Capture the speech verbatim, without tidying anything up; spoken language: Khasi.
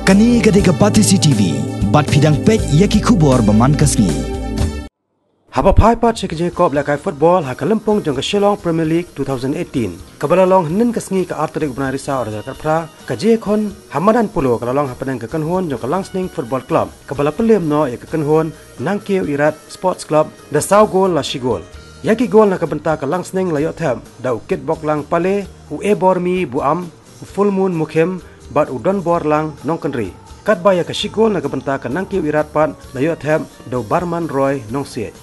Kane ka dei ka Batesi T V, bad phi dang peit ïa ki khubor ba man ka sngi. Haba phai pat sha ka jingïakop lehkai football ha ka lympung jong ka Shillong Premier League two thousand eighteen, kaba la long hynnin ka sngi ka ar tarik u bnai Risaw arhajar khatphra, ka jingïakhun ha madan Polo ka la long hapdeng ka kynhun jong ka Langsning Football Club, kaba la pynlem noh ïa ka kynhun Nangkiew Irat Sports Club da saw gol la shi gol. Ïa ki gol na ka bynta ka Langsning la ïoh thep da u Kitboklang Pale, u Ebormi Buam, u Fullmoon Mukhim, bad u Donborlang Nongkynrih. Katba ïa ka shi gol na ka bynta ka Nangkiew Irat pat la ïoh thep da u Barman Roy Nongsiej.